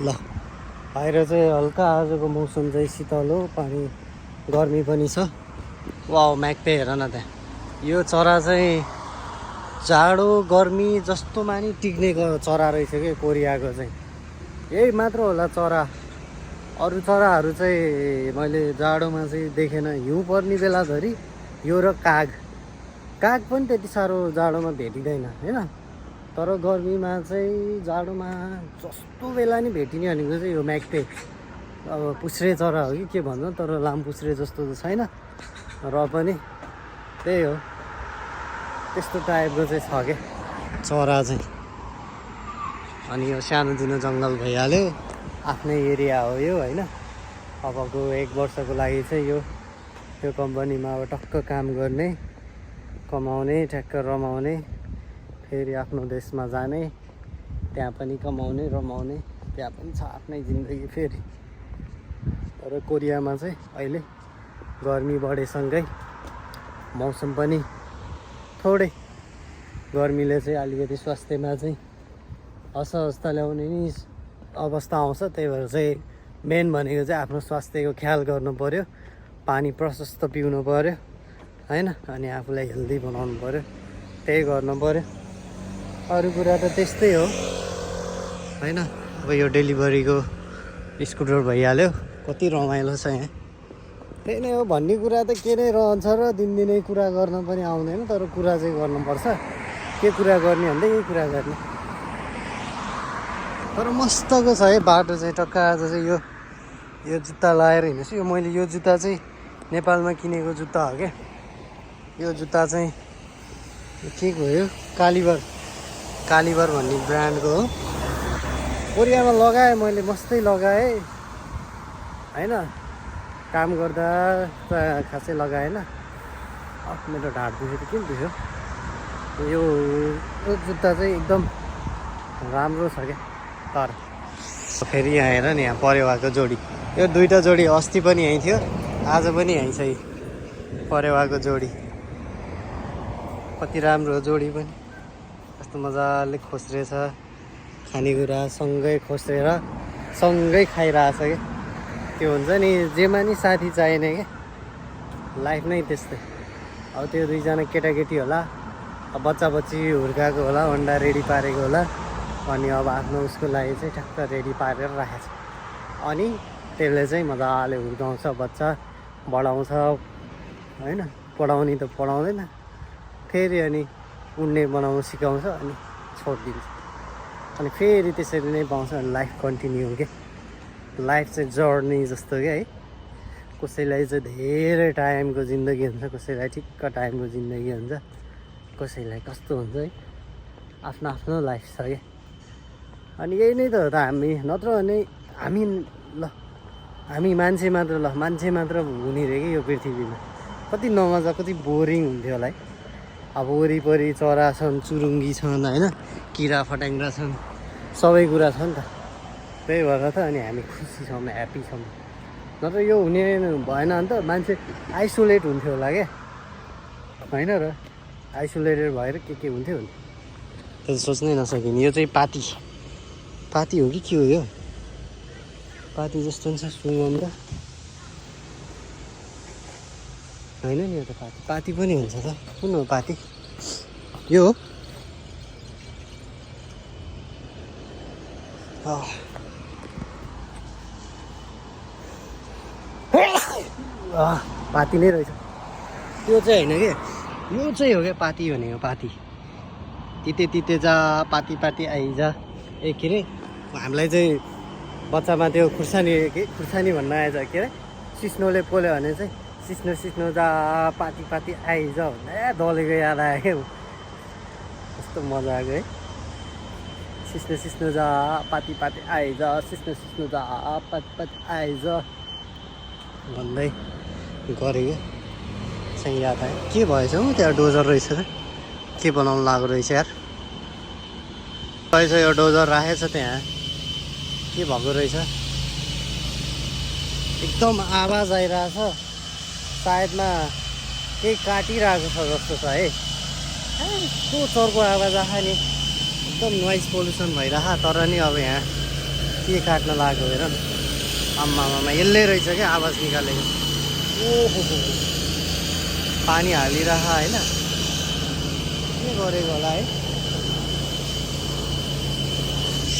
ल बाहिर चाहिँ हल्का आजको मौसम चाहिँ शीतल हो, पानी गर्मी पनि छ। वाउ म्याक्पे हेर न त्यहाँ, यो चरा चाहिँ जाडो गर्मी जस्तोमा नि टिक्ने चरा रहेछ कि कोरियाको चाहिँ। यही मात्र होला चरा, अरू चराहरू चाहिँ मैले जाडोमा चाहिँ देखेन। हिउँ पर्ने बेलाधरि यो र काग पनि त्यति साह्रो जाडोमा भेटिँदैन होइन, तर गर्मीमा चाहिँ जाडोमा जस्तो बेला नि भेटिने भनेको चाहिँ यो म्याक्पे। अब पुच्छ्रे चरा हो कि के भन्छ, तर लामपुच्छ्रे जस्तो त छैन, र पनि त्यही हो, त्यस्तो टाइपको चाहिँ छ क्या चरा चाहिँ। अनि यो सानोतिनो जङ्गल भइहाल्यो, आफ्नै एरिया हो यो होइन। अबको 1 वर्षको लागि चाहिँ यो कम्पनीमा अब टक्क काम गर्ने, कमाउने, ठ्याक्क रमाउने, फेरि आफ्नो देशमा जाने, त्यहाँ पनि कमाउने रमाउने, त्यहाँ पनि छ आफ्नै जिन्दगी फेरि। तर कोरियामा चाहिँ अहिले गर्मी बढेसँगै मौसम पनि थोरै गर्मीले चाहिँ अलिकति स्वास्थ्यमा चाहिँ असहजता ल्याउने नि अवस्था आउँछ। त्यही भएर चाहिँ मेन भनेको चाहिँ आफ्नो स्वास्थ्यको ख्याल गर्नु पऱ्यो, पानी प्रशस्त पिउनु पऱ्यो होइन, अनि आफूलाई हेल्दी बनाउनु पऱ्यो, त्यही गर्नु पऱ्यो। अरू कुरा त त्यस्तै हो होइन। अब यो डेलिभरीको स्कुटर भइहाल्यो, कति रमाइलो छ यहाँ। त्यही नै हो, भन्ने कुरा त के नै रहन्छ र दिनदिनै कुरा गर्न पनि आउँदैन, तर कुरा चाहिँ गर्नुपर्छ। के कुरा गर्ने भन्दा यही कुरा गर्ने। तर मस्तको छ है बाटो चाहिँ, टक्क आज चाहिँ यो जुत्ता लाएर हिँड्नुहोस्। यो मैले यो जुत्ता चाहिँ नेपालमा किनेको जुत्ता हो क्या। यो जुत्ता चाहिँ के को हो, कालिबर भन्ने ब्रान्डको हो। कोरियामा लगाएँ मैले, मस्तै लगाएँ होइन। काम गर्दा खासै लगाएन, मेरो ढाड दुख्यो किन दुख्यो। यो जुत्ता चाहिँ एकदम राम्रो छ क्या। तर फेरि यहाँ हेर नि, यहाँ परेवाको जोडी, यो दुईवटा जोडी अस्ति पनि यहीँ थियो, आज पनि यहीँ छ। परेवाको जोडी कति राम्रो जोडी पनि, कस्तो मजाले खोस्रेछ, खानेकुरा सँगै खोस्रेर सँगै खाइरहेछ क्या। त्यो हुन्छ नि जेमा नि साथी चाहिने क्या, लाइफ नै त्यस्तै। अब त्यो दुईजना केटाकेटी होला, अब बच्ची हुर्काएको होला, अन्डा रेडी पारेको होला, अनि अब आफ्नो उसको लागि चाहिँ ठ्याक्क रेडी पारेर राखेको छ। अनि त्यसले चाहिँ मजाले हुर्काउँछ, बच्चा बढाउँछ होइन। पढाउने त पढाउँदैन, फेरि अनि उड्ने बनाउनु सिकाउँछ, अनि छोडिदिन्छ, अनि फेरि त्यसरी नै पाउँछ। अनि लाइफ कन्टिन्यू हो क्या। लाइफ चाहिँ जर्नी जस्तो क्या है। कसैलाई चाहिँ धेरै टाइमको जिन्दगी हुन्छ, कसैलाई ठिक्क टाइमको जिन्दगी हुन्छ, कसैलाई कस्तो हुन्छ है। आफ्नो आफ्नो लाइफ छ क्या। अनि यही नै त हो त हामी, नत्र भने हामी मान्छे मात्र हुने रे कि यो पृथ्वीमा। कति नमजा, कति बोरिङ हुन्थ्यो होला है। अब वरिपरि चरा छन्, चुरुङ्गी छन् होइन, किरा फट्याङ्ग्रा छन्, सबै कुरा छ नि त। त्यही भएर त अनि हामी खुसी छौँ, ह्याप्पी छौँ। नत्र यो हुने भएन भने त मान्छे आइसोलेट हुन्थ्यो होला क्या होइन र। आइसोलेटेड भएर के हुन्थ्यो भने त्यो सोच्नै नसकिने। यो चाहिँ पाती हो कि के हो यो? पाती जस्तो नि छ सुँगम त होइन नि, यो त पाती पनि हुन्छ त। कुन हो पाती? यो हो पाती नै रहेछ त्यो चाहिँ होइन कि, यो चाहिँ हो क्या पाती भनेको। पाती तिते जा पाती आइजा। ए के अरे हामीलाई चाहिँ बच्चामा त्यो खुर्सानी भन्न आएछ के अरे, सिस्नोले पोल्यो भने चाहिँ सिस्नो जा पाती आइज भन्दा दलेको याद आयो क्या। कस्तो मजा आएको है। सिस्नो जा पाती आइज, सिस्नो जा पाती आइज भन्दै गरेको चाहिँ याद आयो। के भएछ हौ त्यहाँ? डोजर रहेछ र के बनाउनु लाग्यो रहेछ यार। रहेछ यो डोजर राखेछ त्यहाँ, के भएको रहेछ? एकदम आवाज आइरहेछ, सायदमा केही काटिरहेको छ जस्तो छ है। यस्तो चर्को आवाज आयो नि, एकदम नोइज पोल्युसन भइरह। तर नि अब यहाँ के काट्न लाग्यो हेर न। आम्मामा यसले रहेछ क्या आवाज निकालेको। ओहो पानी हालिरह होइन, के गरेको होला है।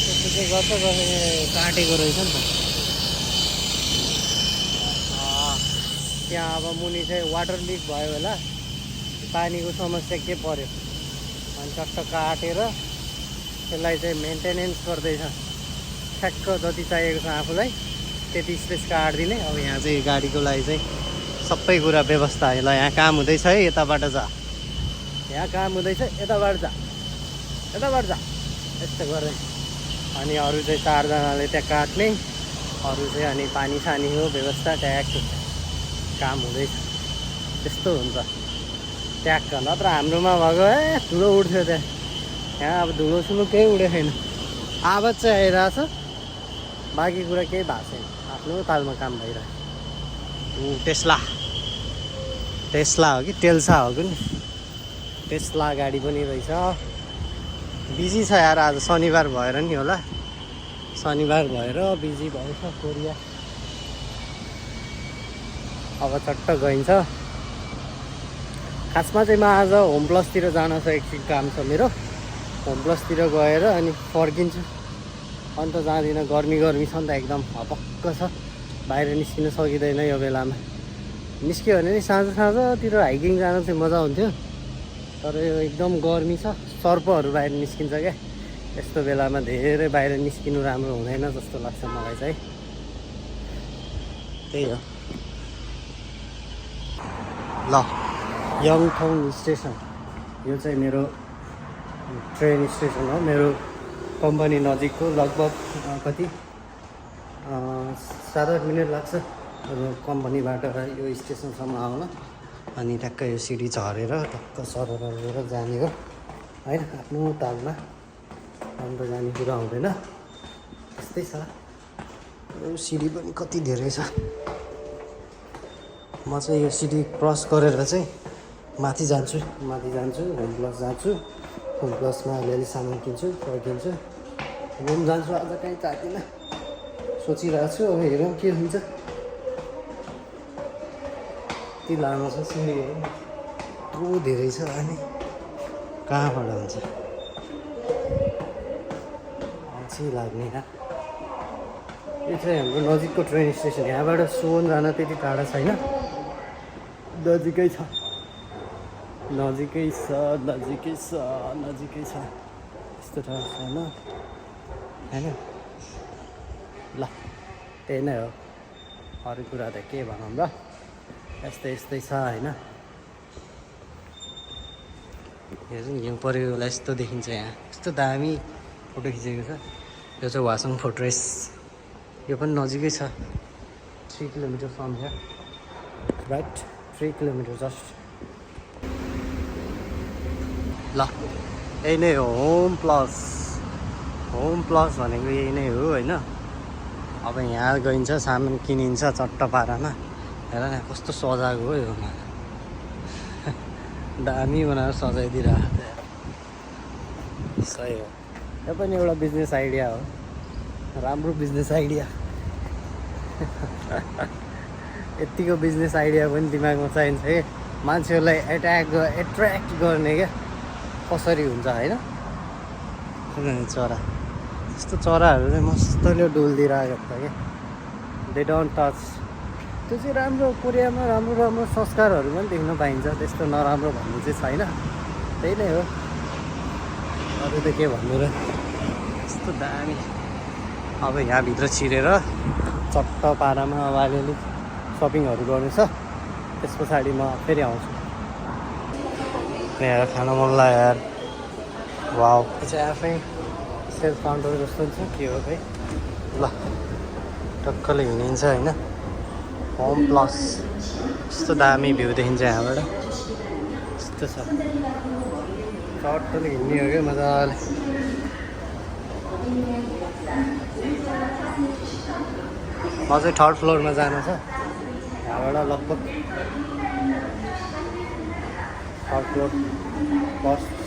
त्यस्तो चाहिँ गर्छ काटेको रहेछ नि त। त्यहाँ अब मुनि चाहिँ वाटर लिक भयो होला, पानीको समस्या के पर्यो अनि चट्ट काटेर त्यसलाई चाहिँ मेन्टेनेन्स गर्दैछ। ठ्याक्क जति चाहिएको छ आफूलाई त्यति स्पेस काटिदिने। अब यहाँ चाहिँ गाडीको लागि चाहिँ सबै कुरा व्यवस्था है। ल यहाँ काम हुँदैछ है, यताबाट जा, यहाँ काम हुँदैछ, यताबाट जा, यताबाट जा, यस्तो गरेँ। अनि अरू चाहिँ 4 जनाले त्यहाँ काट्ने, अरू चाहिँ अनि पानी सानीको व्यवस्था ट्याक्क काम हुँदैछ। त्यस्तो हुन्छ ट्याक्क। नत्र हाम्रोमा भएको धुलो उड्थ्यो त्यहाँ। यहाँ अब धुलो सुलो केही उडेको छैन, आवाज चाहिँ आइरहेछ, बाँकी कुरा केही भएको छैन। आफ्नो तालमा काम भइरहेको। टेस्ला हो कि टेल्सा हो कि नि, टेस्ला गाडी पनि रहेछ। बिजी छ यार, आज शनिबार भएर नि होला, शनिबार भएर बिजी भएछ कोरिया। अब चट्ट गइन्छ। खासमा चाहिँ म आज होम प्लसतिर जान छ, एकछिन काम छ मेरो। होम प्लसतिर गएर अनि फर्किन्छु। अन्त जाँदिनँ, गर्मी छ नि त, एकदम हपक्क छ, बाहिर निस्किन सकिँदैन यो बेलामा। निस्क्यो भने नि साँझतिर हाइकिङ जान चाहिँ मजा हुन्थ्यो, तर यो एकदम गर्मी छ। सर्पहरू बाहिर निस्किन्छ क्या, यस्तो बेलामा धेरै बाहिर निस्किनु राम्रो हुँदैन जस्तो लाग्छ मलाई चाहिँ। त्यही हो। ल यङथङ स्टेसन, यो चाहिँ मेरो ट्रेन स्टेसन हो, मेरो कम्पनी नजिकको। लगभग कति 7-8 मिनट लाग्छ कम्पनीबाट यो स्टेसनसम्म आउन। अनि ट्याक्क यो सिडी झरेर टक्क सरर जाने हो होइन, आफ्नो तालमा। अन्त जाने कुरा हुँदैन, त्यस्तै छ। यो सिडी पनि कति धेरै छ। म चाहिँ यो सिडी क्रस गरेर चाहिँ माथि जान्छु, होम प्लस जान्छु। होम प्लसमा अलिअलि सामान किन्छु, फर्किन्छु। रुम जान्छु आज, कहीँ जाँदिनँ, सोचिरहेको छु। अब हेरौँ के हुन्छ। यति लामो छ सिँढीहरू, यत्रो धेरै छ, अनि कहाँबाट हुन्छ अल्छी लाग्ने। यो चाहिँ हाम्रो नजिकको ट्रेन स्टेसन। यहाँबाट सोन जान त्यति टाढा छैन, नजिकै छ, नजिकै छ। यस्तो टाढा छैन होइन। ल त्यही नै हो, अरू कुरा त के भनौँ र, यस्तै छ होइन। हेर्नु हिउँ पऱ्यो होला यस्तो देखिन्छ यहाँ, यस्तो दामी फोटो खिचेको छ। यो चाहिँ वासङ फोर्ट्रेस, यो पनि नजिकै छ, 3 kilometre from here, right, 3 kilometre just. ल यही नै हो होम प्लस भनेको यही नै हो होइन। अब यहाँ गइन्छ, सामान किनिन्छ चट्ट पारामा। हेर न कस्तो सजाएको हो यो, दामी बनाएर सजाइदिइरहेको छ। सही हो, यो पनि एउटा बिजनेस आइडिया हो, राम्रो बिजनेस आइडिया। यत्तिको बिजनेस आइडिया पनि दिमागमा चाहिन्छ कि मान्छेहरूलाई एट्र्याक्ट गर्ने क्या, कसरी हुन्छ होइन। चरा, यस्तो चराहरू चाहिँ मस्तले डुल्दिरहेको छ क्या, दे डोन्ट टच। त्यो चाहिँ राम्रो, कोरियामा राम्रो संस्कारहरू पनि देख्न पाइन्छ, त्यस्तो नराम्रो भन्ने चाहिँ छैन। त्यही नै हो, अरू त के भन्नु र। यस्तो दामी। अब यहाँभित्र छिरेर चट्ट पारामा अब अलिअलि सपिङहरू गर्नु छ, त्यस पछाडि म फेरि आउँछु। यहाँ खान मन लाग्यो यार, वाउ। यो चाहिँ आफै सेल्फ काउन्टर जस्तो छ, के हो खै। ल टक्कले हिँडिन्छ होइन। होम प्लस, यस्तो दामी भ्यू देखिन्छ यहाँबाट, यस्तो छ। टक्कले हिँड्ने हो क्या मजाले। म चाहिँ 3rd फ्लोरमा जानु छ, यहाँबाट लगभग 3rd फ्लोर,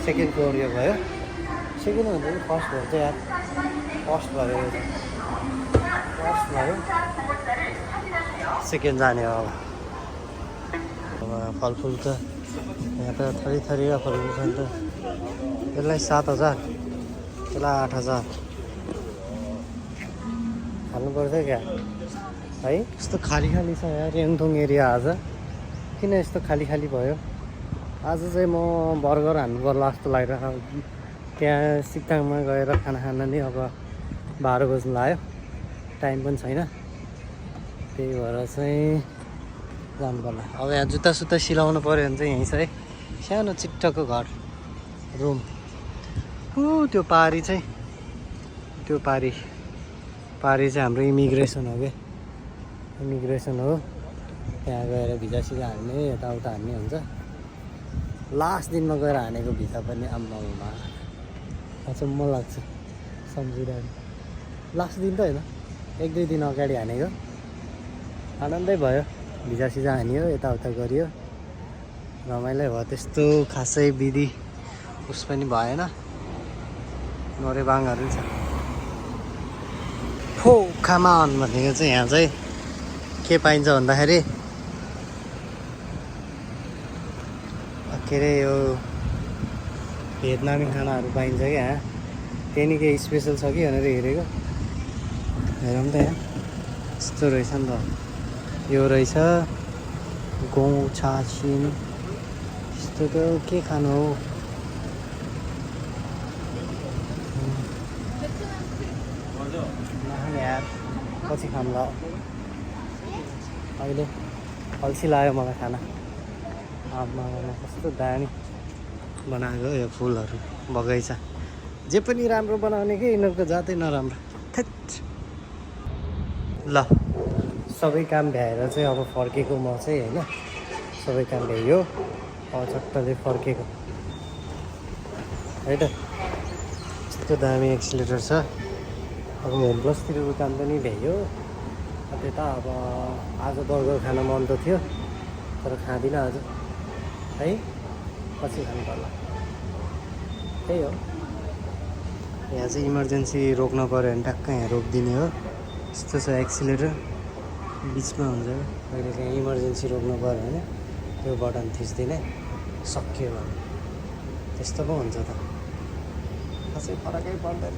2nd फ्लोर यो भयो। सेकेन्ड भन्दा पनि फर्स्ट भयो चाहिँ यार, फर्स्ट भयो यो चाहिँ। भयो सेकेन्ड जाने हो अब फलफुल त यहाँ त थरी थरीका फलफुल छन् त यसलाई 7,000 त्यसलाई 8,000 खानुपर्छ क्या है यस्तो खाली खाली छ यार रेङथोङ एरिया आज किन यस्तो खाली खाली भयो आज चाहिँ म बर्गर हान्नु पर्ला जस्तो लागिरहेको त्यहाँ सिक्ताङमा गएर खाना खान नि अब 12 बज्नु लाग्यो टाइम पनि छैन त्यही भएर चाहिँ जानु पर्ला अब यहाँ जुत्ता सुत्ता सिलाउनु पऱ्यो भने चाहिँ यहीँ छ है सानो चिट्टको घर रुम त्यो पारी चाहिँ हाम्रो इमिग्रेसन हो क्या इमिग्रेसन हो त्यहाँ गएर भिजा सिजा हान्ने यताउता हान्ने हुन्छ लास्ट दिनमा गएर हानेको भिजा पनि आम्मामा अचम्म लाग्छ सम्झिरहेको लास्ट दिन त होइन 1-2 दिन अगाडि हानेको आनन्दै भयो भिजा सिजा हानियो यताउता गरियो रमाइलो भयो त्यस्तो खासै विधि उस पनि भएन नरेबाङहरू छ फो खामान भनेको चाहिँ यहाँ चाहिँ के पाइन्छ भन्दाखेरि के अरे यो भियतनामी खानाहरू पाइन्छ क्या यहाँ त्यही नि केही स्पेसल छ कि भनेर हेरेको हेरौँ त यहाँ यस्तो रहेछ नि त यो रहेछ गहुँ छासिन यस्तो त के खानु हो यार पछि खाउँला अहिले अल्छी लाग्यो मलाई खाना आमा कस्तो दामी बनाएको यो फुलहरू बगैँचा जे पनि राम्रो बनाउने कि यिनीहरूको जातै नराम्रो थेट ल सबै काम भ्याएर चाहिँ अब फर्केको म चाहिँ होइन सबै काम भ्याइयो अब चट्टले फर्केको है त यस्तो दामी एक्सिलेटर छ अब होम प्लसतिरको काम पनि भ्याइयो त्यता अब आज बर्गर खान मन त थियो तर खाँदिनँ आज है पछि खानु पर्ला त्यही हो यहाँ चाहिँ इमर्जेन्सी रोक्न पऱ्यो भने ट्याक्क यहाँ रोकिदिने हो यस्तो छ एक्सिलेटर बिचमा हुन्छ कहिले काहीँ इमर्जेन्सी रोक्नु पऱ्यो भने त्यो बटन थिच्दिने सक्यो भने त्यस्तो पो हुन्छ त खासै फरकै पर्दैन